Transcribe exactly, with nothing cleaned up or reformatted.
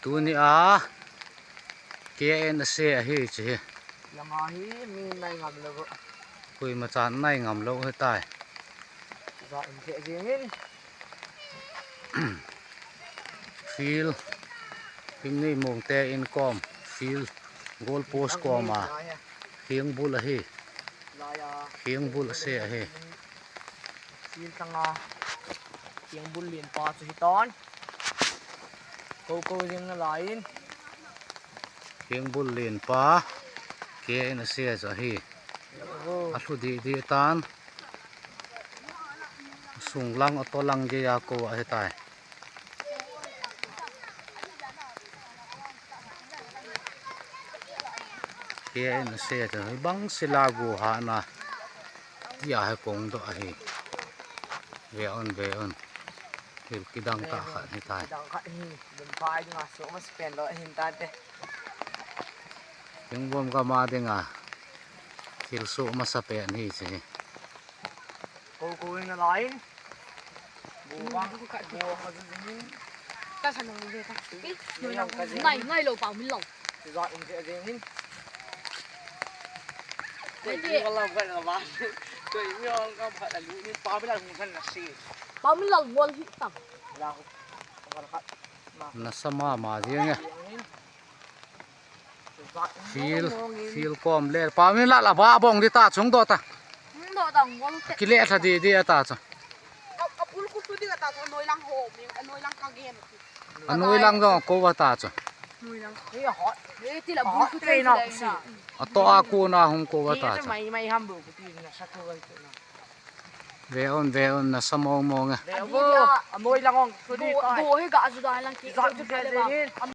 Tuni a K N S A ahi chu hi. Langa hi mi nai ngam lou. Koima chan nai ngam lou ahitai. Za in khe jing in. Field. Himni mong te in kom. Field. Goal post kom a. Hieng bul ahi. Hieng bul ase ahi. Field thanga. Hieng bul len pa chu hitan. Ko ko jing na lai in. Hieng bul len pa. K N S A chu ahi. Oh. A lhu di di tan. Sung lang, auto lang gei a ko ahitai. K N S A chu bang sila gu ha na. Tia he kong do ahi. Ve on, ve on. Thil kidang ta khat hitai. Dang khat hi, dum pai nga so mas pen lo hin ta te. Ting bom ka ma ding a. Thil so masa pen hi si. Ko ko in a line. Bo bang, bo ka ju jing in. Ka sa nong ve ta. Nai, nai lo pa min lo. Za in je jing in. Ko ti ko la ka la ba. Ko mi ong ka pha la lu ni pa bi la mu kan na si. Pa min lo wol hi tam. La ko. Ka ka. Na sa ma ma jing e. Field, field kom le. Pa min la la ba bong di ta chung do ta. Hung do ta ngol te. Kile tha di di ta chu. A, a bul khu khu di ta chu noi lang ho, mi a noi lang ka gen. A noi lang do ko wa ta chu. Noi lang. He hot. He ti la bul khu te na. A to a ko na hung ko wa ta chu. Mai mai ham bu ku ti na sa ko wa ti na. Ve on, ve on, na sa mong mong e. Ve on, a noi lang ong. Bo, bo hi ga ju da lang ki. Za ju da lang.